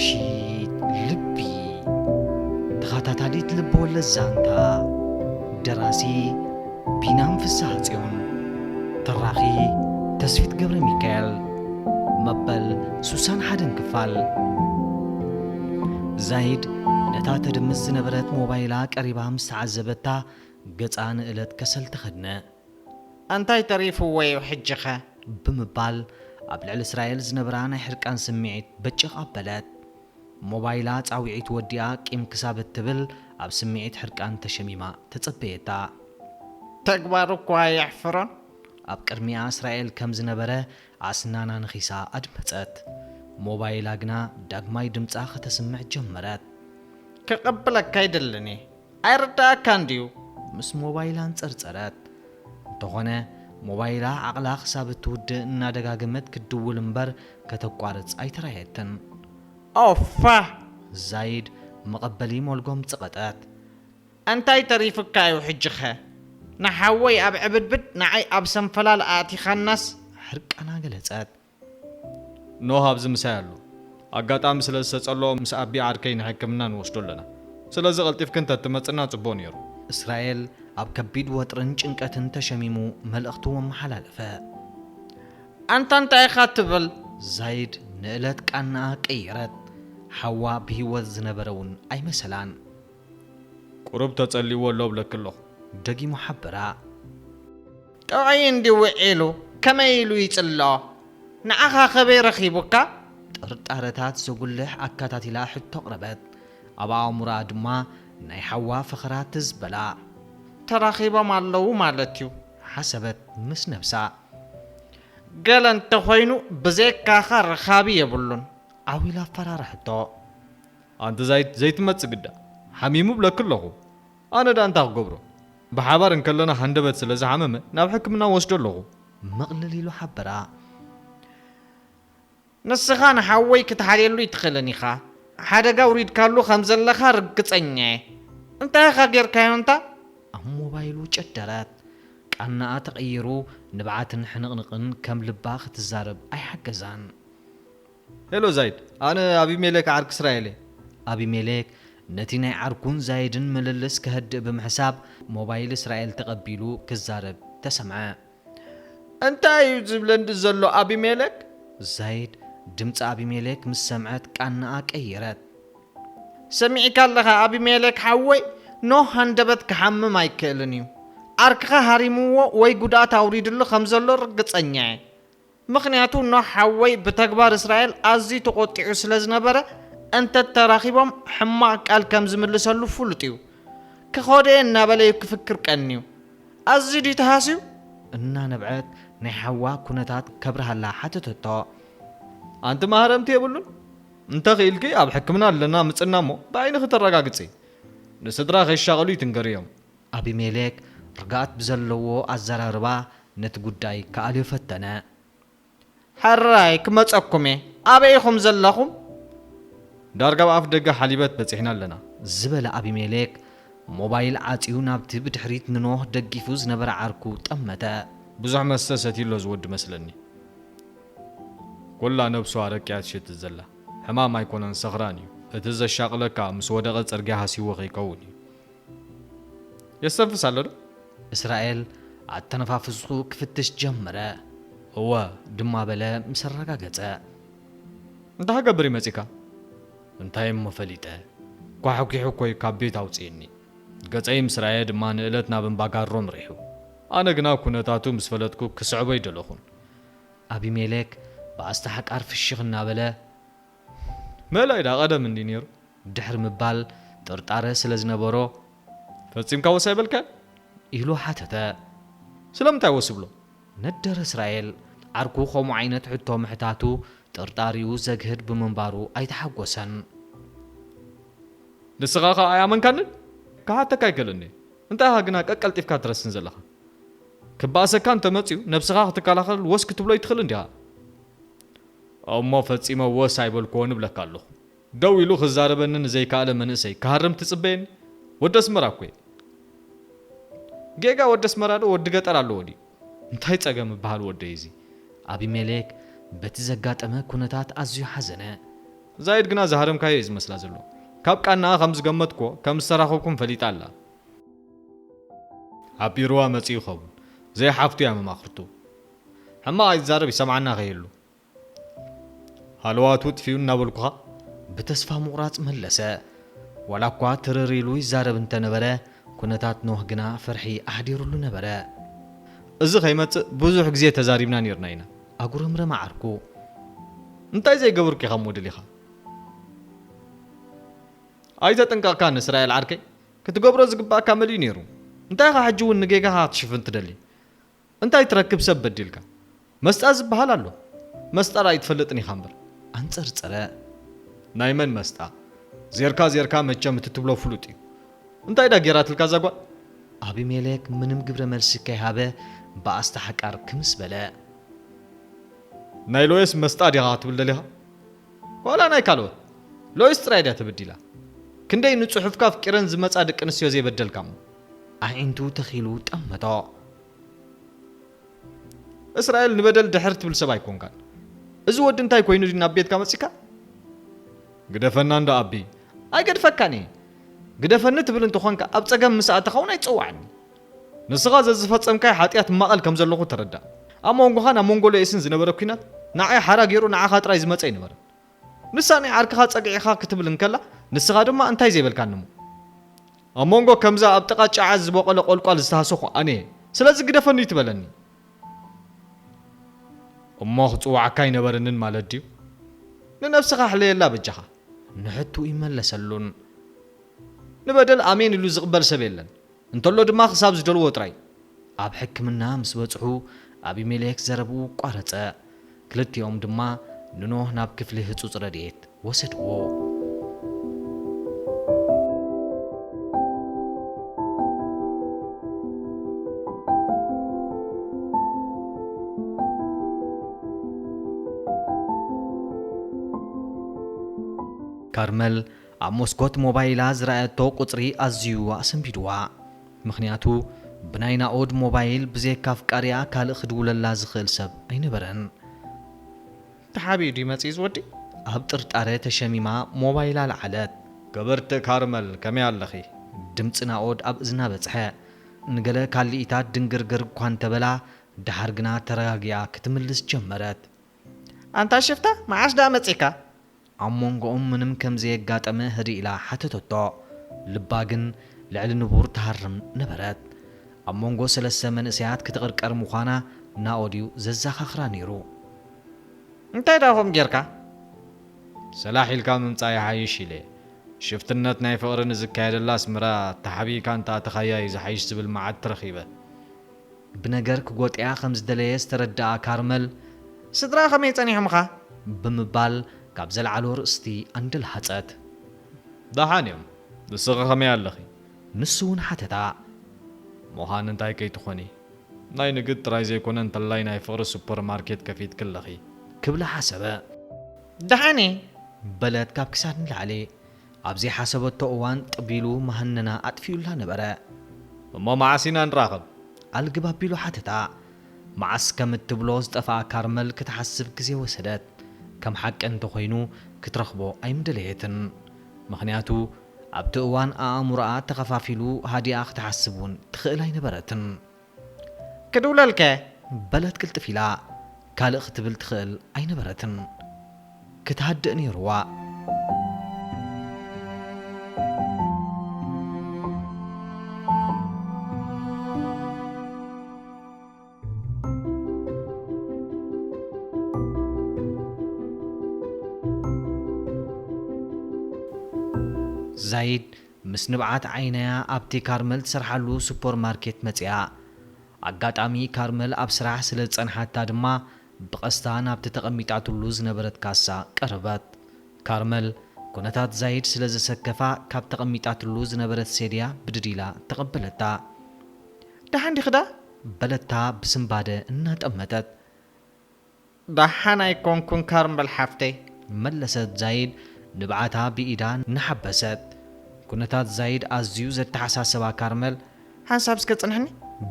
ሺት ልቢ። ተኸታታሊት ልብ ወለድ ዛንታ። ደራሲ ቢናም ፍስሃጽዮን። ተራኺ ተስፊት ገብረ ሚካኤል። መበል ሱሳን ሓደን ክፋል። ዛይድ ነታ ተድምጽ ዝነበረት ሞባይላ ቀሪባ ምስ ተዓዘበታ፣ ገጻ ንእለት ከሰል ተኸድነ። "እንታይ ተሪፍዎ እዩ ሕጂኸ?" ብምባል ኣብ ልዕሊ እስራኤል ዝነበራ ናይ ሕርቃን ስምዒት በጭቕ ኣበለት። ሞባይላ ጻውዒት ወዲኣ ቂም ክሳብ እትብል ኣብ ስምዒት ሕርቃን ተሸሚማ ተጸበየታ። "ተግባሩ እኳ ኣየሕፍሮን?" ኣብ ቅድሚኣ እስራኤል ከም ዝነበረ ኣስናና ነኺሳ ኣድመጸት። ሞባይላ ግና ዳግማይ ድምጻ ከተስምዕ ጀመረት። "ክቕብለካ ኣይደልን እየ። ኣይርድኣካን ድዩ?" ምስ ሞባይላ ኣንጸርጸረት። እንተኾነ፣ ሞባይላ ዓቕላ ክሳብ እትውድእ እናደጋገመት ክትድውል እምበር ከተቋርጽ ኣይተራየትን። "ኦፋ!" ዛይድ መቐበሊ ሞልጎም ጽቐጠት። "እንታይ ተሪፍካ እዩ ሕጂኸ? ንሓወይ ኣብ ዕብድብድ፣ ንዓይ ኣብ ሰንፈላል ኣእቲኻናስ?" ሕርቃና ገለጸት። "ኖህ ኣብዚ ምሳይ ኣሎ። ኣጋጣሚ ስለ ዝሰጸሎ ምስ ኣቢ ዓርከይ ንሕክምና ንወስዶ ኣለና። ስለዚ ቀልጢፍኪ እንተትመጽና ጽቡቕ ነይሩ።" እስራኤል ኣብ ከቢድ ወጥርን ጭንቀትን ተሸሚሙ መልእኽቱ ኣመሓላለፈ። "ኣንታ እንታይ ኢኻ ትብል?" ዛይድ ንእለት ቃንኣ ቀየረት። ሓዋ ብህይወት ዝነበረ እውን ኣይመሰላን። "ቁሩብ ተጸልይዎ ኣሎ እብለኪ ኣለኹ።" ደጊሙ ሓበራ። "ጥዑይ እንዲ ውዒሉ ከመይ ኢሉ ይጽልኦ? ንዓኻ ከበይ ረኺቡካ?" ጥርጣረታት ዘጉልሕ ኣካታቲላ ሕቶ ኣቕረበት። ኣብ ኣእምሮኣ ድማ ናይ ሓዋ ፈኸራ ትዝ በላ። "ተራኺቦም ኣለዉ ማለት እዩ?" ሓሰበት ምስ ነብሳ። "ገለ እንተኾይኑ ብዘይካኻ ረኻቢ የብሉን።" ዓው ኢላ ኣፈራርሐቶ። "ኣንቲ ዛይድ ዘይትመጽእ ግዳ፣ ሓሚሙ ብለኪ ኣለኹ። ኣነ ደኣ እንታይ ክገብሮ? ብሓባር እንከለና ሃንደበት ስለ ዝሓመመ ናብ ሕክምና ወስዶ ኣለኹ።" ምቕልል ኢሉ ሓበራ። "ንስኻ ንሓወይ ክትሓልየሉ ኣይትኽእልን ኢኻ። ሓደጋ ኣውሪድካሉ ከም ዘለኻ ርግጸኛ እየ። እንታይ ኢኻ ጌርካዮ እንታ?" ኣብ ሞባይሉ ጨደረት። ቃናኣ ተቐይሩ፣ ንብዓትን ሕንቕንቕን ከም ልባ ክትዛረብ ኣይሓገዛን። "ሄሎ ዛይድ፣ ኣነ ኣቢሜሌክ ዓርኪ እስራኤል እየ።" ኣቢሜሌክ ነቲ ናይ ዓርኩን ዛይድን ምልልስ ከህድእ ብምሕሳብ፣ ሞባይል እስራኤል ተቐቢሉ ክዛረብ ተሰምዐ። "እንታይ እዩ ዝብለኒ ዘሎ ኣቢሜሌክ?" ዛይድ ድምጺ ኣቢሜሌክ ምስ ሰምዐት ቃናኣ ቀየረት። "ሰሚዕካ ኣለኻ ኣቢሜሌክ ሓወይ፣ ኖህ ሃንደበት ክሓምም ኣይክእልን እዩ። ዓርክኻ ሃሪምዎ ወይ ጉድኣት ኣውሪድሉ ከም ዘሎ ርግጸኛ እየ። ምኽንያቱ ኖህ ሓወይ ብተግባር እስራኤል ኣዝዩ ተቖጢዑ ስለ ዝነበረ፣ እንተተራኺቦም ሕማቕ ቃል ከም ዝምልሰሉ ፍሉጥ እዩ። ክኸዶ እየ እናበለ እዩ ክፍክር ቀንዩ። ኣዝዩ ድዩ ተሃስዩ?" እናነብዐት ናይ ሓዋ ኩነታት ከብርሃላ ሓተተቶ። "ኣንቲ ማህረምቲ የብሉን? እንተ ኽኢልኪ ኣብ ሕክምና ኣለና ምጽና እሞ ብዓይንኺ ተረጋግጺ። ንስድራ ከይሻቐሉ ይትንገርዮም።" ኣቢሜሌክ ርግኣት ብዘለዎ ኣዘራርባ ነቲ ጉዳይ ክኣልዮ ፈተነ። "ሕራይ ክመጸኩም እየ። ኣበይ ኢኹም ዘለኹም?" "ዳርጋ ኣብ ኣፍ ደገ ሓሊበት በጺሕና ኣለና።" ዝበለ ኣቢሜሌክ፣ ሞባይል ዓጽዩ ናብቲ ብድሕሪት ንኖህ ደጊፉ ዝነበረ ዓርኩ ጠመተ። "ብዙሕ መስተ ሰትዩ ኣሎ ዝወዲ መስለኒ። ኩላ ነብሱ ኣረቂ እያ ትሸትት ዘላ። ሕማም ኣይኮነን፣ ሰኽራን እዩ። እቲ ዘሻቕለካ ምስ ወደቐ ጽርግያ ሃስይዎ ከይከውን እዩ። የስተንፍስ ኣሎ ዶ?" እስራኤል ኣተነፋፍስኡ ክፍትሽ ጀመረ። "እወ" ድማ በለ ምስ ኣረጋገጸ። "እንታይ ክገብር እዩ መጺካ?" "እንታይ እሞ ፈሊጠ? ኳሕኲሑ እኮ እዩ ካብ ቤት ኣውጽእኒ። ገጸይ ምስ ረኣየ ድማ ንእለት ናብ እምባ ጋሮ ምሪሑ። ኣነ ግና ኩነታቱ ምስ ፈለጥኩ ክስዕቦ ኣይደለኹን።" ኣቢሜሌክ ብኣስተሓቃር ፍሽኽ እናበለ፣ "ምእላይ ደኣ ቀደም እንዲ ነይሩ?" ድሕሪ ምባል ጥርጣረ ስለ ዝነበሮ፣ "ፈጺምካ ወስ ኣይበልካን?" ኢሉ ሓተተ። "ስለምንታይ ወስ እብሎ?" ነደረ እስራኤል። ዓርኩ ከምኡ ዓይነት ሕቶ ምሕታቱ ጥርጣሪኡ ዘግህድ ብምንባሩ ኣይተሓጎሰን። "ንስኻ ኸኣ ኣይኣመንካንን? ክሓተካ ኣይክእልን እየ። እንታይ ኢኻ ግና ቀቀልጢፍካ ትረስን ዘለኻ? ክበኣሰካ እንተመጺኡ ነብስኻ ክትከላኸል ወስ ክትብሎ ኣይትኽእልን ዲኻ?" "እሞ ፈጺመ ወስ ኣይበልክዎን እብለካ ኣለኹ። ደው ኢሉ ክዛረበኒ ንዘይከኣለ መንእሰይ ክሃርም ትጽበየኒ? ወዲ ኣስመራ እኮ እየ። ጌጋ ወዲ ኣስመራ ዶ ወዲ ገጠር ኣለዎ ድዩ? እንታይ ጸገም እበሃል ወደይ እዚ?" ኣቢሜሌክ በቲ ዘጋጠመ ኩነታት ኣዝዩ ሓዘነ። ዛይድ ግና ዝሃረምካዮ እዩ ዝመስላ ዘሎ። ካብ ቃናኣ ከም ዝገመትኩዎ ከም ዝተራኸብኩም ፈሊጣ ኣላ። ሓቢርዋ መጺኡ ይኸውን። ዘይሓፍቱ እያ መማኽርቱ። ሕማቕ ኣይትዛረብ፣ ይሰምዓና ከይህሉ። ሃለዋቱ ጥፊኡ እናበልኩኻ? ብተስፋ ምቑራጽ መለሰ። ዋላ እኳ ትርር ኢሉ ይዛረብ እንተነበረ፣ ኩነታት ኖህ ግና ፍርሒ ኣሕዲሩሉ ነበረ። እዚ ከይመጽእ ብዙሕ ግዜ ተዛሪብና ኔርና ኢና። ኣጉረምረመ ዓርኩ። እንታይ ዘይገበርኩ ኢኻ እሞ ደሊኻ? ኣይተጠንቀቕካን እስራኤል ዓርከይ? ክትገብሮ ዝግባእካ መሊኡ ኔሩ። እንታይ ኢኻ ሕጂ እውን ንጌጋኻ ክትሽፍን ትደሊ? እንታይ ትረክብ ሰብ በዲልካ? መስጣ ዝበሃል ኣሎ። መስጣ ራእይ ትፈልጥን ኢኻ እምበር። ኣንጸርጸረ። ናይ መን መስጣ? ዜርካ ዜርካ መቸም እቲ ትብሎ ፍሉጥ እዩ። እንታይ ዳ ጌራትልካ እዛ ጓል? ኣቢሜሌክ ምንም ግብረ መልሲ ከይሃበ ብኣስተሓቃር ክምስ በለ። ናይ ሎየስ መስጣ ዲኻ ክትብል ደሊኻ? ዋላ ናይ ካልኦት? ሎይስ ጥራይ ድያ ተበዲላ? ክንደይ ንጽሑፍካ ኣፍቂረን ዝመጻ ደቂ ኣንስትዮ ዘይበደልካ እሞ? ኣዒንቱ ተኺሉ ጠመቶ። እስራኤል ንበደል ድሕር ትብል ሰብ ኣይኮንካን። እዚ ወዲ እንታይ ኮይኑ ድዩ ናብ ቤትካ መጺካ? ግደፈና እንዶ ኣቢ። ኣይገድፈካን እየ። ግደፈኒ ትብል እንተኾንካ ኣብ ጸገም ምስ ኣተኻ እውን ኣይትጸውዓኒ። ንስኻ ዘዝፈጸምካዮ ሓጢኣት ማቐል ከም ዘለኹ ተረዳእ። ኣብ መንጎኻን ኣብ መንጎ ሎይስን ዝነበረ ኲናት ንዓይ ሓራ ገይሩ ንዓኻ ጥራይ ዝመጸ ኣይነበረን። ንሳ ናይ ዓርክኻ ጸግዒኻ ክትብል እንከላ፣ ንስኻ ድማ እንታይ ዘይበልካኒ እሞ? ኣብ መንጎ ከምዛ ኣብ ጥቓ ጨዓ ዝበቖለ ቆልቋል ዝተሃሰኹ ኣነ እየ። ስለዚ ግደፈኒ ትበለኒ። እሞ ክጽውዓካ ኣይነበረንን ማለት ድዩ? ንነብስኻ ሕለየላ በጃኻ። ንሕቱ ይመለሰሉን። ንበደል ኣሜን ኢሉ ዝቕበል ሰብ የለን። እንተሎ ድማ ክሳብ ዝደልዎ ጥራይ። ኣብ ሕክምና ምስ በጽሑ፣ ኣቢሜሌክ ዘረብኡ ቋረጸ። ክልቲኦም ድማ ንኖህ ናብ ክፍሊ ህጹጽ ረድኤት ወሰድዎ። ካርመል ኣብ መስኮት ሞባይላ ዝረኣየቶ ቁጽሪ ኣዝዩ ኣሰንቢድዋ። ምኽንያቱ፣ ብናይ ናኦድ ሞባይል ብዘይካ ኣፍቃሪኣ ካልእ ክድውለላ ዝኽእል ሰብ ኣይነበረን። ተሓቢኡ ድዩ መጺኡ እዚ ወዲ? ኣብ ጥርጣረ ተሸሚማ ሞባይላ ኣልዓለት። ክብርቲ ካርመል፣ ከመይ ኣለኺ? ድምጺ ናኦድ ኣብ እዝና በጽሐ። ንገለ ካልኢታት ድንግርግር እኳ እንተበላ፣ ደሓር ግና ተረጋጊኣ ክትምልስ ጀመረት። ኣንታ ሽፍታ፣ መዓስ ደኣ መጺእካ? ኣብ መንጎኦም ምንም ከም ዘየጋጠመ ህድእ ኢላ ሓተተቶ። ልባ ግን ልዕሊ ንቡር ትሃርም ነበረት። ኣብ መንጎ ሰለስተ መንእሰያት ክትቕርቀር ምዃና ናኦድ እዩ ዘዘኻኽራ ነይሩ። እንታይ ደኣ ከምኡ ጌርካ? ሰላሕ ኢልካ ምምጻእ ይሓይሽ ኢለ። ሽፍትነት ናይ ፍቕሪ ንዝካየደላ ኣስመራ ተሓቢእካ እንተኣተኻያ እዩ ዝሓይሽ ዝብል መዓት ረኺበ። ብነገር ክጎጥያ ከም ዝደለየ ዝተረድኣ ካርመል፣ ስድራ ከመይ ጸኒሖምኻ? ብምባል ካብ ዘልዓሎ ርእስቲ ኣንደልሃጸት። ደሓን እዮም። ንስኺ ከመይ ኣለኺ? ንሱ እውን ሓተታ። ምዃን እንታይ ከይትኾኒ? ናይ ንግድ ጥራይ ዘይኮነ እንተላይ ናይ ፍቕሪ ሱፐር ማርኬት ከፊትኪ ኣለኺ። ክብላ ሓሰበ። ደሓን እየ። በለት ካብ ክሳድ ንላዕሊ። ኣብ ዘይሓሰበቶ እዋን ጥቢሉ መሃነና ኣጥፊኡላ ነበረ። እሞ መዓስ ኢና ንራኸብ? ኣልግብ ኣቢሉ ሓተታ። መዓስ ከም እትብሎ ዝጠፍኣ ካርመል ክትሓስብ ግዜ ወሰደት። ከም ሓቂ እንተኾይኑ ክትረኽቦ ኣይምደለየትን። ምኽንያቱ ኣብቲ እዋን ኣእምሮኣ ተኸፋፊሉ ሃዲኣ ክትሓስብ እውን ትኽእል ኣይነበረትን። ክድውለልከ? በለት ቅልጥፍ ኢላ። ካልእ ክትብል ትኽእል ኣይነበረትን። ክትሃድእ ነይርዋ። ዛይድ ምስ ንብዓት ዓይነያ ኣብቲ ካርመል ትሰርሓሉ ሱፐር ማርኬት መጺኣ። ኣጋጣሚ ካርመል ኣብ ስራሕ ስለ ዝጸንሓታ ድማ ብቐስታ ናብቲ ተቐሚጣትሉ ዝነበረት ካሳ ቀረበት። ካርመል ኩነታት ዛይድ ስለ ዘሰከፋ ካብ ተቐሚጣትሉ ዝነበረት ሴድያ ብድድ ኢላ ተቐበለታ። ደሓን ዲኺ ደኣ? በለታ ብስንባደ እናጠመተት። ደሓን ኣይኮንኩን ካርመል ሓፍተይ፣ መለሰት ዛይድ ንብዓታ ብኢዳ እናሓበሰት። ኩነታት ዛይድ ኣዝዩ ዘተሓሳሰባ ካርመል፣ ሓንሳብ እስከ ጽንሕኒ፣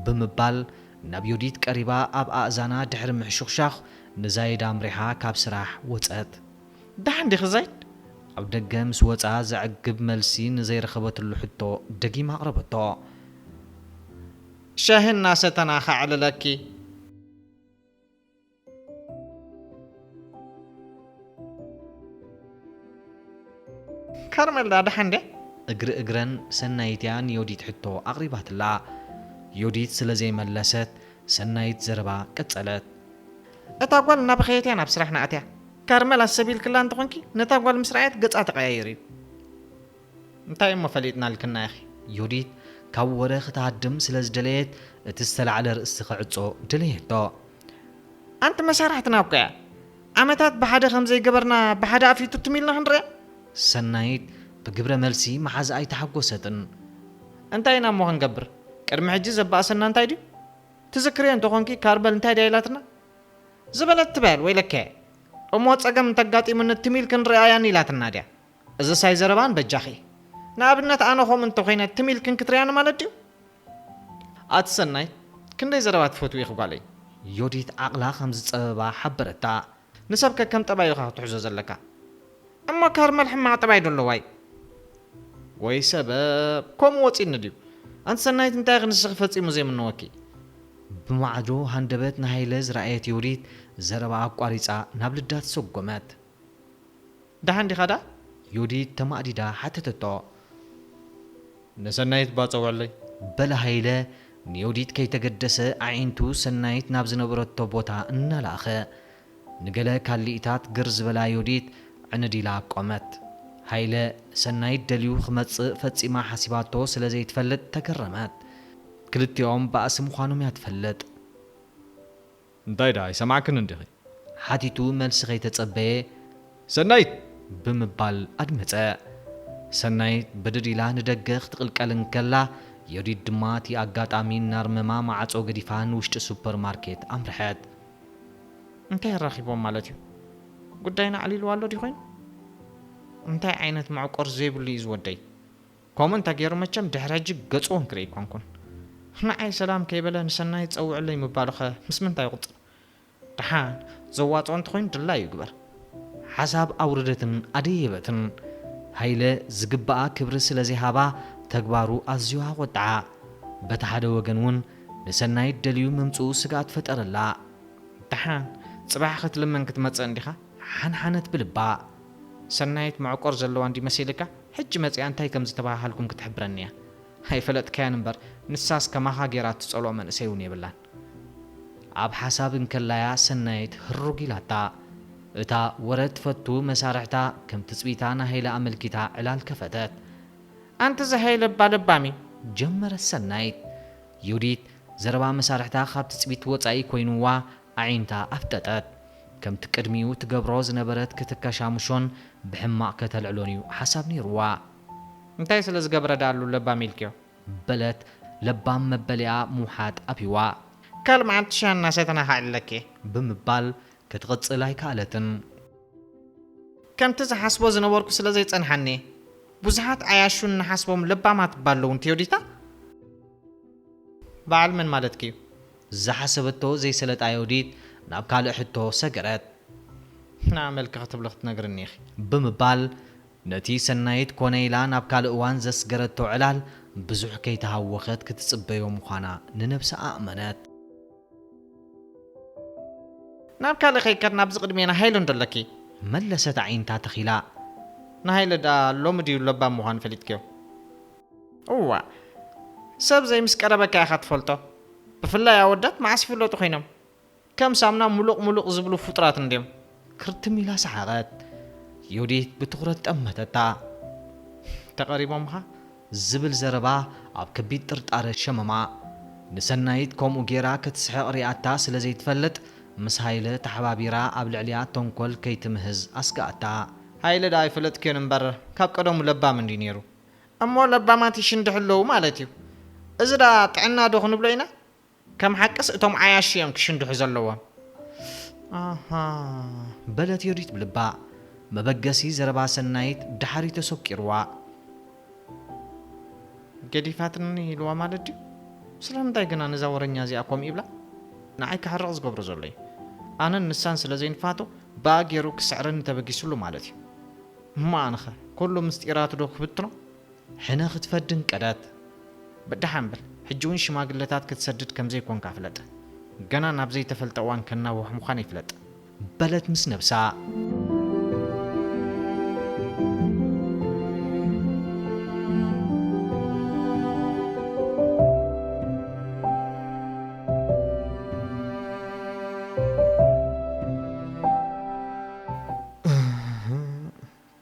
ብምባል ናብ ዮዲት ቀሪባ ኣብ ኣእዛና ድሕሪ ምሕሹኽሻኽ ንዛይድ ኣምሪሓ ካብ ስራሕ ወጸት። ደሓን ዲኺ ዛይድ? ኣብ ደገ ምስ ወጻ ዘዕግብ መልሲ ንዘይረኸበትሉ ሕቶ ደጊማ ኣቕረበቶ። ሻሂ እናሰተና ከዕልለኪ። ካርመል ዳ ደሓን ድያ? እግሪ እግረን ሰናይት እያ ንዮዲት ሕቶ ኣቕሪባትላ። ዮዲት ስለ ዘይመለሰት ሰናይት ዘረባ ቀጸለት። እታ ጓል እናበኸየት እያ ናብ ስራሕ ንኣትያ። ካርመል ኣሰቢልክላ እንተኾንኪ ነታ ጓል ምስ ረኣየት ገጻ ተቐያይር እዩ። እንታይ እሞ ፈሊጥናልክና ኢኺ? ዮዲት ካብ ወረ ክትሃድም ስለ ዝደለየት እቲ ዝተላዕለ ርእሲ ክዕጾ ደለየቶ። ኣንቲ መሳርሕትና እኮ እያ። ዓመታት ብሓደ ከም ዘይገበርና ብሓደ ኣፊቱ ትም ኢልና ክንርያ። ሰናይት ብግብረ መልሲ መሓዝ ኣይተሓጎሰትን። እንታይ ኢና እሞ ክንገብር? ቅድሚ ሕጂ ዘባእሰና እንታይ ድዩ? ትዝክርዮ እንተኾንኪ ካርመል እንታይ ድያ ኢላትና? ዝበለት ትበል ወይለከ። እሞ ጸገም እንተጋጢሙኒ ትም ኢልክን ርኣያኒ ኢላትና ድያ? እዚ ሳይ ዘረባን በጃኺ። ንኣብነት ኣነ ከምኡ እንተኾይነ ትም ኢልክን ክትርያኒ ማለት ድዩ? ኣቲ ሰናይት፣ ክንደይ ዘረባ ትፈትዊ ኢኺ ጓለይ። ዮዲት ዓቕላ ከም ዝጸበባ ሓበረታ። ንሰብ ከከም ጠባዩ ኢኻ ክትሕዞ ዘለካ። እሞ ካርመል ሕማቕ ጠባይ ዶ ኣለዋ እዩ? ወይ ሰበብ ከምኡ ወጺኒ ድዩ? ኣንቲ ሰናይት እንታይ ኢኺ ንስኺ ፈጺሙ ዘይምነወኪ? ብማዕዶ ሃንደበት ንሃይለ ዝረኣየት ዮዲት ዘረባ ኣቋሪጻ ናብ ልዳ ተሰጎመት። ደሓን ዲኻ ደኣ? ዮዲት ተማእዲዳ ሓተተቶ። ንሰናይት እባ ጸውዕለይ። በለ ሃይለ ንዮዲት ከይተገደሰ ኣዒንቱ ሰናይት ናብ ዝነበረቶ ቦታ እናለኣኸ። ንገለ ካልኢታት ግር ዝበላ ዮዲት ዕንድ ኢላ ቆመት። ሃይለ ሰናይት ደልዩ ክመጽእ ፈጺማ ሓሲባቶ ስለ ዘይትፈልጥ ተገረመት። ክልቲኦም ባእሲ ምዃኖም እያ ትፈልጥ። እንታይ ደኣ ኣይሰማዕክን እንዲኺ? ሓቲቱ መልሲ ከይተጸበየ ሰናይት! ብምባል ኣድመጸ። ሰናይት ብድድ ኢላ ንደገ ክትቕልቀል እንከላ፣ ዮዲት ድማ እቲ ኣጋጣሚ እናርመማ ማዕጾ ገዲፋ ንውሽጢ ሱፐርማርኬት ኣምርሐት። እንታይ ኣራኺቦም ማለት እዩ? ጉዳይና ኣዕሊልዋ ኣሎ ድዩ ኮይኑ? እንታይ ዓይነት መዕቆር ዘይብሉ እዩ ዝወደይ? ከምኡ እንተገይሩ መቸም ድሕሪ ሕጂ ገጹ እውን ክርኢ ኣይኮንኩን። ንዓይ ሰላም ከይበለ ንሰናይት ጸውዕለይ ምባሉኸ ምስ ምንታይ ይቑጸር? ደሓን ዘዋጽኦ እንተኾይኑ ድላዩ ይግበር። ሓሳብ ኣውረደትን ኣደየበትን። ሃይለ ዝግብኣ ክብሪ ስለ ዘይሃባ ተግባሩ ኣዝዩ ኣቖጥዓ። በቲ ሓደ ወገን እውን ንሰናይት ደልዩ ምምጽኡ ስግኣት ፈጠረላ። ደሓን ጽባሕ ክትልምን ክትመጽእ እንዲኻ? ሓንሓነት ብልባ። ሰናይት መዕቆር ዘለዋ እንዲ መሲልካ? ሕጂ መጺኣ እንታይ ከም ዝተባሃሃልኩም ክትሕብረኒ እያ። ኣይፈለጥካያን እምበር፣ ንሳስ ከማኻ ጌራ እትጸልኦ መንእሰይ እውን የብላን። ኣብ ሓሳብ እንከላያ ሰናይት ህሩግ ኢላታ። እታ ወረ ትፈቱ መሳርሕታ ከም ትጽቢታ ንሃይለ ኣመልኪታ ዕላል ከፈተት። ኣንቲ እዚ ሃይለ እባ ለባም እዩ። ጀመረት ሰናይት። ዮዲት ዘረባ መሳርሕታ ካብ ትጽቢት ወጻኢ ኮይኑዋ ኣዒንታ ኣፍጠጠት። ከምቲ ቅድሚኡ ትገብሮ ዝነበረት ክትከሻምሾን ብሕማቕ ከተልዕሎን እዩ ሓሳብ ነይሩዋ። እንታይ ስለ ዝገበረ ደኣሉ ለባም ኢልክዮ? በለት ለባም መበሊኣ ምውሓጥ ኣብይዋ። ካልእ መዓልቲ ሻሂ እናሰተና ከዕልለኪ። ብምባል ክትቕጽል ኣይከኣለትን። ከምቲ ዝሓስቦ ዝነበርኩ ስለ ዘይጸንሓኒ፣ ብዙሓት ዓያሹ እንሓስቦም ለባማት እባ ኣለዉ እንተ ዮዲታ? በዓል መን ማለትኪ እዩ? ዝሓሰበቶ ዘይሰለጣ ዮዲት ናብ ካልእ ሕቶ ሰገረት። ንኣመልኪ ክትብሊ ክትነግርኒ ኢኺ። ብምባል ነቲ ሰናይት ኮነ ኢላ ናብ ካልእ እዋን ዘስገረቶ ዕላል ብዙሕ ከይተሃወኸት ክትጽበዮ ምዃና ንነብሳ ኣእመነት። ናብ ካልእ ከይከድ ናብዚ ቅድሜና ሃይሉ እንዶ ኣለኪ። መለሰት ኣዒንታ ተኺላ። ንሃይለ ደኣ ሎሚ ድዩ ለባም ምዃኑ ፈሊጥክዮ? እዋ፣ ሰብ ዘይምስ ቀረበካ ኢኻ ትፈልጦ። ብፍላይ ኣወዳት መዓስ ይፍለጡ ኮይኖም? ከም ሳሙና ሙሉቕ ሙሉቕ ዝብሉ ፍጡራት እንድዮም። ክርትም ኢላ ሰሓቐት። ዮዲት ብትኹረት ጠመተታ። ተቐሪቦምኻ? ዝብል ዘረባ ኣብ ከቢድ ጥርጣረ ሸመማ። ንሰናይት ከምኡ ጌራ ክትስሕቕ ሪኣታ ስለ ዘይትፈልጥ፣ ምስ ሃይለ ተሓባቢራ ኣብ ልዕሊኣ ተንኮል ከይትምህዝ ኣስግኣታ። ሃይለ ደኣ ኣይፈለጥክዮን እምበር፣ ካብ ቀደሙ ለባም እንድዩ ነይሩ። እሞ ለባማት ይሽንድሑ ኣለዉ ማለት እዩ። እዚ ደኣ ጥዕና ዶ ክንብሎ ኢና? ከም ሓቅስ እቶም ዓያሹ እዮም ክሽንድሑ ዘለዎም። ኣሃ። በለት ዮዲት ብልባ። መበገሲ ዘረባ ሰናይት ድሓሪ ተሰኪርዋ። ገዲፋትኒ ኢልዋ ማለት ድዩ? ስለምንታይ ግና ነዛ ወረኛ እዚኣ ከምኡ ይብላ? ንዓይ ክሕርቕ ዝገብሮ ዘሎ እዩ። ኣነን ንሳን ስለ ዘይንፋቶ ብኣ ገይሩ ክስዕረኒ ተበጊሱሉ ማለት እዩ። እሞ ኣነኸ ኩሉ ምስጢራቱ ዶ ክብትኖ? ሕነ ክትፈድን ቀደት። ብደሓን በል፣ ሕጂ እውን ሽማግለታት ክትሰድድ ከም ዘይኮንካ ፍለጥ። ገና ናብ ዘይተፈልጠ እዋን ከናውሕ ምዃን ይፍለጥ። በለት ምስ ነብሳ።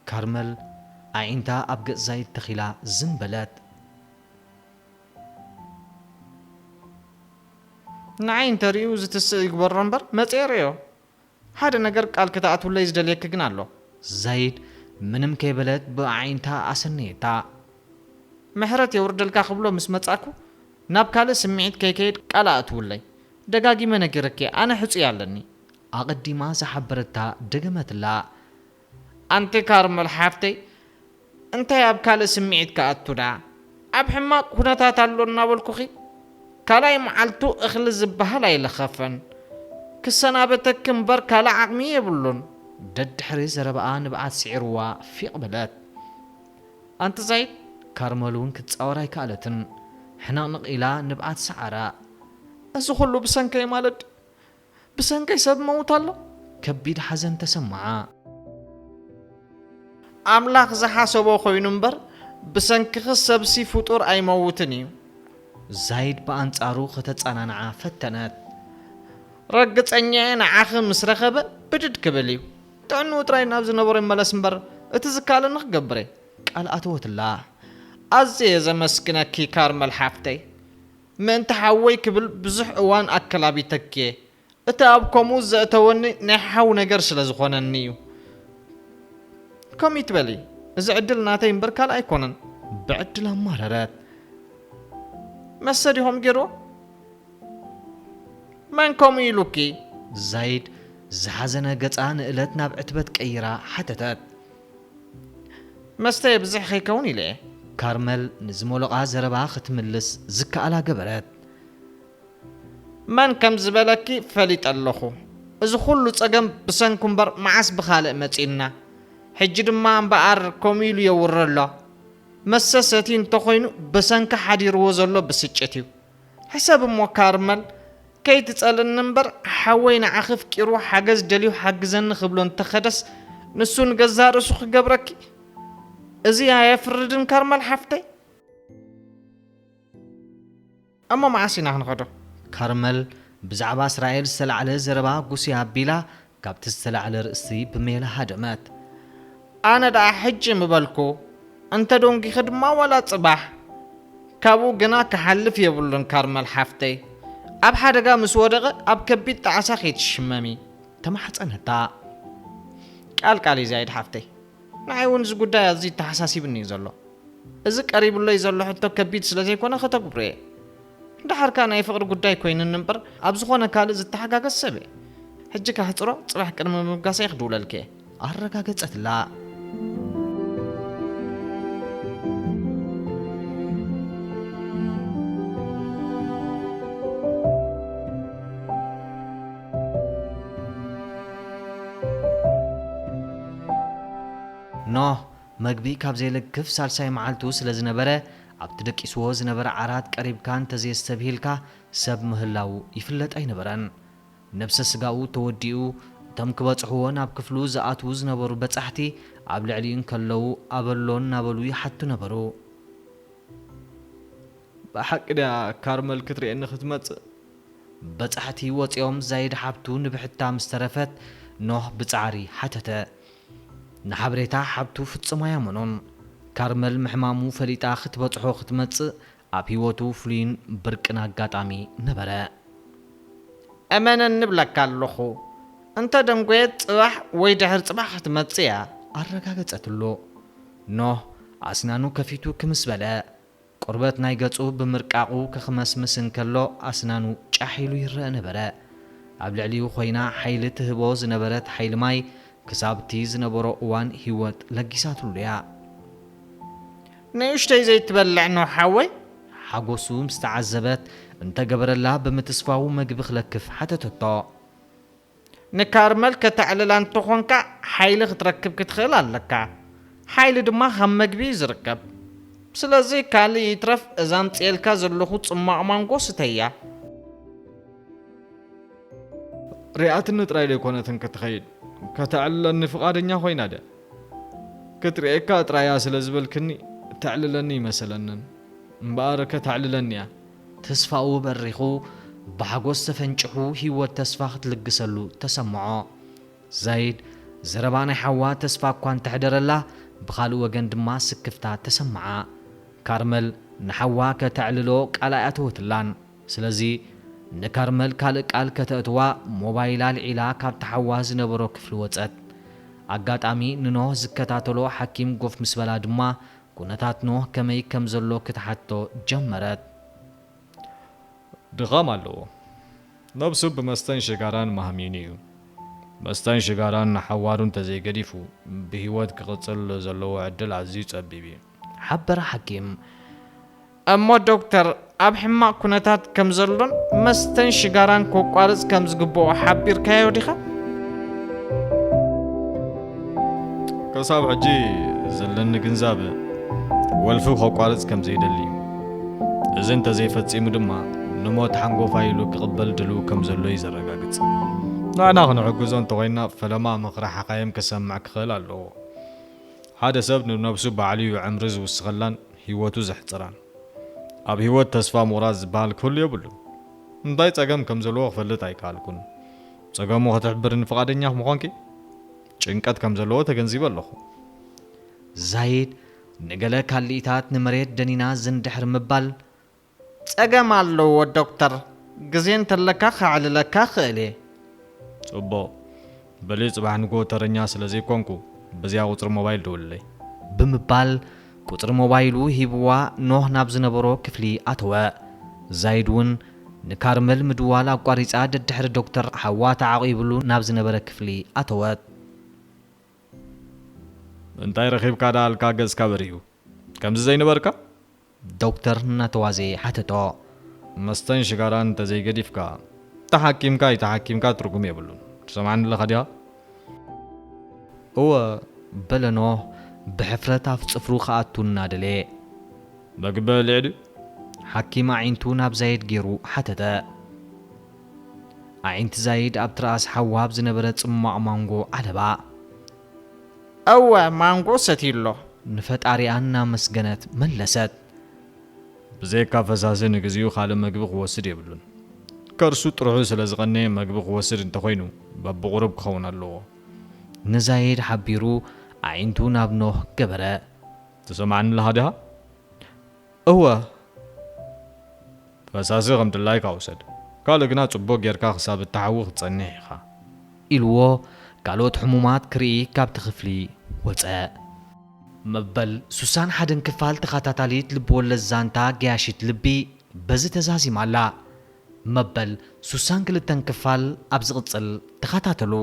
ካርመል ኣዒንታ ኣብ ገጽ ዛይድ ተኺላ ዝም በለት። ንዓይ እንተርእዩ ዝትስእ ይግበሮ እምበር መጽኤ ርእዮ። ሓደ ነገር ቃል ክትኣትውለይ ዝደልየኪ ግን ኣሎ። ዛይድ ምንም ከይበለት ብኣዒንታ ኣሰነየታ። ምሕረት የውርደልካ ክብሎ ምስ መጻኩ ናብ ካልእ ስምዒት ከይከይድ ቃል ኣእትውለይ። ደጋጊመ ነጊረኪ፣ ኣነ ሕጹይ ኣለኒ። ኣቐዲማ ዝሓበረታ ደገመትላ። ኣንቲ ካርመል ሓፍተይ፣ እንታይ ኣብ ካልእ ስምዒት ክኣቱ ደኣ? ኣብ ሕማቕ ኩነታት ኣሎ እናበልኩኺ፣ ካልኣይ መዓልቱ እኽሊ ዝበሃል ኣይለኸፈን። ክሰናበተኪ እምበር ካልእ ዓቕሚ የብሉን። ደድሕሪ ዘረባኣ ንብዓት ስዒርዋ ፊቕ በለት። ኣንቲ ዛይድ፣ ካርመል እውን ክትጻወር ኣይከኣለትን። ሕንቕንቕ ኢላ ንብዓት ሰዓራ። እዚ ኹሉ ብሰንከይ ማለት ድዩ? ብሰንከይ ሰብ መውት ኣሎ? ከቢድ ሓዘን ተሰምዓ። ኣምላኽ ዝሓሰቦ ኮይኑ እምበር፣ ብሰንክኺ ሰብሲ ፍጡር ኣይመውትን እዩ። ዛይድ ብኣንጻሩ ከተጸናንዓ ፈተነት። ረግጸኛ'የ ንዓኺ ምስ ረኸበ ብድድ ክብል እዩ። ጥዕንኡ ጥራይ ናብ ዝነበሮ ይመለስ እምበር፣ እቲ ዝከኣለኒ ክገብር እየ። ቃል ኣተወትላ። ኣዝየ ዘመስግነኪ ካርመል ሓፍተይ። ምእንቲ ሓወይ ክብል ብዙሕ እዋን ኣከላቢተኪ'የ። እቲ ኣብ ከምኡ ዘእተወኒ ናይ ሓው ነገር ስለ ዝኾነኒ እዩ። ከምኡ ይትበሊ፣ እዚ ዕድል ናተይ እምበር ካልእ ኣይኮነን። ብዕድል ኣማረረት። መስተ ዲኹም ገይርዎ? መን ከምኡ ኢሉኪ? ዛይድ ዝሓዘነ ገጻ ንእለት ናብ ዕትበት ቀይራ ሓተተት። መስተ የብዝሕ ከይከውን ኢለ እየ። ካርመል ንዝመሎቓ ዘረባ ክትምልስ ዝከኣላ ገበረት። መን ከም ዝበለኪ ፈሊጠ ኣለኹ። እዚ ኩሉ ጸገም ብሰንኩ እምበር መዓስ ብኻልእ መጺእና። ሕጂ ድማ እምበኣር ከምኡ ኢሉ የውሪ ኣሎ። መስተ ሰትዩ እንተኾይኑ ብሰንኪ ሓዲርዎ ዘሎ ብስጭት እዩ። ሕሰብ እሞ ካርመል፣ ከይትጸልእኒ እምበር ሓወይ ንዓኺ ኣፍቂሩ ሓገዝ ደልዩ ሓግዘኒ ክብሎ እንተኸደስ ንሱ ንገዛእ ርእሱ ክገብረኪ። እዚ ኣየፍርድን ካርመል ሓፍተይ? እሞ መዓስ ኢና ክንኸዶ? ካርመል ብዛዕባ እስራኤል ዝተላዕለ ዘረባ ጉስያ ኣቢላ ካብቲ ዝተላዕለ ርእሲ ብሜላ ሃደመት። ኣነ ደኣ ሕጂ ምበልኩ፣ እንተ ደንጒኺ ድማ ዋላ ጽባሕ። ካብኡ ግና ክሓልፍ የብሉን ካርመል ሓፍተይ። ኣብ ሓደጋ ምስ ወደቐ ኣብ ከቢድ ጣዕሳ ከይትሽመሚ። ተማሕጸነታ። ቃል ቃል እዩ ዛይድ ሓፍተይ። ንዓይ እውን እዚ ጉዳይ ኣዝዩ ተሓሳሲብኒ እዩ ዘሎ። እዚ ቀሪቡለይ ዘሎ ሕቶ ከቢድ ስለ ዘይኮነ ከተግብሮ እየ። ደሓር ከኣ ናይ ፍቕሪ ጉዳይ ኮይኑኒ እምበር ኣብ ዝኾነ ካልእ ዝተሓጋገዝ ሰብ እየ። ሕጂ ከሕጽሮ ጽባሕ ቅድሚ ምብጋሰይ ክድውለልኪ እየ። ኣረጋገጸትላ። ኖህ መግቢ ካብ ዘይለክፍ ሳልሳይ መዓልቱ ስለ ዝነበረ፣ ኣብቲ ደቂስዎ ዝነበረ ዓራት ቀሪብካ እንተዘየስተብሂልካ ሰብ ምህላዉ ይፍለጥ ኣይነበረን። ነብሰ ስጋኡ ተወዲኡ፣ እቶም ክበጽሕዎ ናብ ክፍሉ ዝኣትዉ ዝነበሩ በጻሕቲ ኣብ ልዕሊኡ እንከለዉ ኣበሎ እናበሉ ይሓቱ ነበሩ። ብሓቂ ድያ ካርመል ክትርእየኒ ክትመጽእ? በጻሕቲ ወጺኦም ዛይድ ሓብቱ ንብሕታ ምስ ተረፈት ኖህ ብጻዕሪ ሓተተ። ንሓበሬታ ሓብቱ ፍጹም ኣያመኖን። ካርመል ምሕማሙ ፈሊጣ ክትበጽሖ ክትመጽእ ኣብ ህይወቱ ፍሉይን ብርቅን ኣጋጣሚ ነበረ። እመነኒ እብለካ ኣለኹ፣ እንተ ደንጎየት ጽባሕ ወይ ድሕሪ ጽባሕ ክትመጽእ እያ። ኣረጋገጸትሉ። ኖህ ኣስናኑ ከፊቱ ክምስ በለ። ቁርበት ናይ ገጹ ብምርቃቑ ክኽመስምስ እንከሎ ኣስናኑ ጫሕ ኢሉ ይረአ ነበረ። ኣብ ልዕሊኡ ኮይና ሓይሊ ትህቦ ዝነበረት ሓይሊ ማይ ክሳብ እቲ ዝነበሮ እዋን ህይወት ለጊሳትሉ እያ። ንእሽተይ ዘይትበልዕ ኖህ ሓወይ? ሓጎሱ ምስ ተዓዘበት እንተገበረላ ብምትስፋው መግቢ ክለክፍ ሓተተቶ። ንካርመል ከተዕልላ እንተኾንካ ሓይሊ ክትረክብ ክትኽእል ኣለካ። ሓይሊ ድማ ካብ መግቢ እዩ ዝርከብ። ስለዚ ካልእ ይትረፍ እዛ ኣምፅኤልካ ዘለኹ ጽማቕ ማንጎ ስተያ። ሪኣትኒ ጥራይ ደይኮነትን ክትኸይድ፣ ከተዕልለኒ ፍቓደኛ ኮይና ድያ? ክትርእየካ ጥራያ ስለ ዝበልክኒ እተዕልለኒ ይመሰለንን። እምበኣር ከተዕልለኒ እያ። ተስፋኡ በሪኹ፣ ብሓጎስ ተፈንጭሑ ህይወት ተስፋ ክትልግሰሉ ተሰምዖ። ዛይድ ዘረባ ናይ ሓዋ ተስፋ እኳ እንተሕደረላ፣ ብኻልእ ወገን ድማ ስክፍታ ተሰምዓ። ካርመል ንሓዋ ከተዕልሎ ቃል ኣይኣተወትላን። ስለዚ ንካርመል ካልእ ቃል ከተእትዋ ሞባይላ ኣልዒላ ካብቲ ሓዋ ዝነበሮ ክፍሊ ወጸት። ኣጋጣሚ ንኖህ ዝከታተሎ ሓኪም ጎፍ ምስ በላ ድማ ኩነታት ኖህ ከመይ ከም ዘሎ ክትሓቶ ጀመረት። ድኻም ኣለዎ። ነብሱ ብመስተን ሽጋራን ማህሚኑ እዩ። መስተን ሽጋራን ንሓዋሩ እንተዘይገዲፉ ብህይወት ክቕጽል ዘለዎ ዕድል ኣዝዩ ጸቢብ እዩ። ሓበረ ሓኪም። እሞ ዶክተር ኣብ ሕማቕ ኩነታት ከም ዘሎን መስተን ሽጋራን ከቋርጽ ከም ዝግብኦ ሓቢርካዮ ዲኻ? ክሳብ ሕጂ ዘለኒ ግንዛብ ወልፊ ከቋርጽ ከም ዘይደሊ እዩ። እዚ እንተዘይፈጺሙ ድማ ንሞት ሓንጎፋይ ኢሉ ክቕበል ድልው ከም ዘሎ እዩ ዘረጋግጽ። ንሕና ክንሕግዞ እንተኾይንና ፈለማ ምኽሪ ሓኻይም ክሰምዕ ክኽእል ኣለዎ። ሓደ ሰብ ንነብሱ ባዕሉ እዩ ዕምሪ ዝውስኸላን ህይወቱ ዘሕጽራን። ኣብ ህይወት ተስፋ ምቑራጽ ዝበሃል ክህሉ የብሉን። እንታይ ጸገም ከም ዘለዎ ክፈልጥ ኣይከኣልኩን። ጸገሙ ክትሕብርኒ ፍቓደኛ ምዃንኪ? ጭንቀት ከም ዘለዎ ተገንዚበ ኣለኹ። ዛይድ ንገለ ካልኢታት ንመሬት ደኒና ዝንድሕር ምባል፣ ጸገም ኣለዎ ዶክተር፣ ግዜ እንተለካ ከዕልለካ ክእል እየ። ጽቡቕ። በሊ ጽባሕ ንግሆ ተረኛ ስለ ዘይኮንኩ፣ በዚኣ ቁጽሪ ሞባይል ደውልለይ። ብምባል ቁጽሪ ሞባይሉ ሂብዋ ኖህ ናብ ዝነበሮ ክፍሊ ኣተወ። ዛይድ እውን ንካርመል ምድዋል ኣቋሪጻ ደድሕሪ ዶክተር ሓዋ ተዓቒብሉ ናብ ዝነበረ ክፍሊ ኣተወት። እንታይ ረኺብካ ደኣ ኣልካ ገጽካ በሪሁ? ከምዚ ዘይነበርካ? ዶክተር እናተዋዘየ ሓተቶ። መስተን ሽጋራን እንተዘይገዲፍካ፣ ተሓኪምካ ኣይተሓኪምካ ትርጉም የብሉን። ትሰምዓኒ ኣለኻ ዲኻ? እወ፣ በለ ኖህ ብሕፍረት ኣፍ ጽፍሩ ክኣቱ እናደለየ። መግቢ በሊዑ ድዩ? ሓኪም ኣዒንቱ ናብ ዛይድ ገይሩ ሓተተ። ኣዒንቲ ዛይድ ኣብ ትርኣስ ሓዋ ኣብ ዝነበረ ጽሟቕ ማንጎ ዓለባ። እወ፣ ማንጎ ሰትዩ ኣሎ። ንፈጣሪኣ እናመስገነት መለሰት። ብዘይካ ፈሳሲ ንግዚኡ ካልእ መግቢ ክወስድ የብሉን። ከርሱ ጥርሑ ስለ ዝቐነየ መግቢ ክወስድ እንተኾይኑ በብቑሩብ ክኸውን ኣለዎ። ንዛይድ ሓቢሩ ኣዒንቱ ናብ ኖህ ገበረ። ትሰምዓኒ ኣለኻ ዲኻ? እወ። ፈሳሲ ከም ድላይካ ውሰድ። ካልእ ግና ጽቡቕ ጌርካ ክሳብ እትሓዊ ክትጸንሕ ኢኻ። ኢልዎ ካልኦት ሕሙማት ክርኢ ካብቲ ክፍሊ ወጸ። መበል ሱሳን ሓደን ክፋል ተኸታታሊት ልብወለድ ዛንታ ገያሺት ልቢ በዚ ተዛዚማ ኣላ። መበል ሱሳን ክልተን ክፋል ኣብ ዝቕጽል ተኸታተሉ።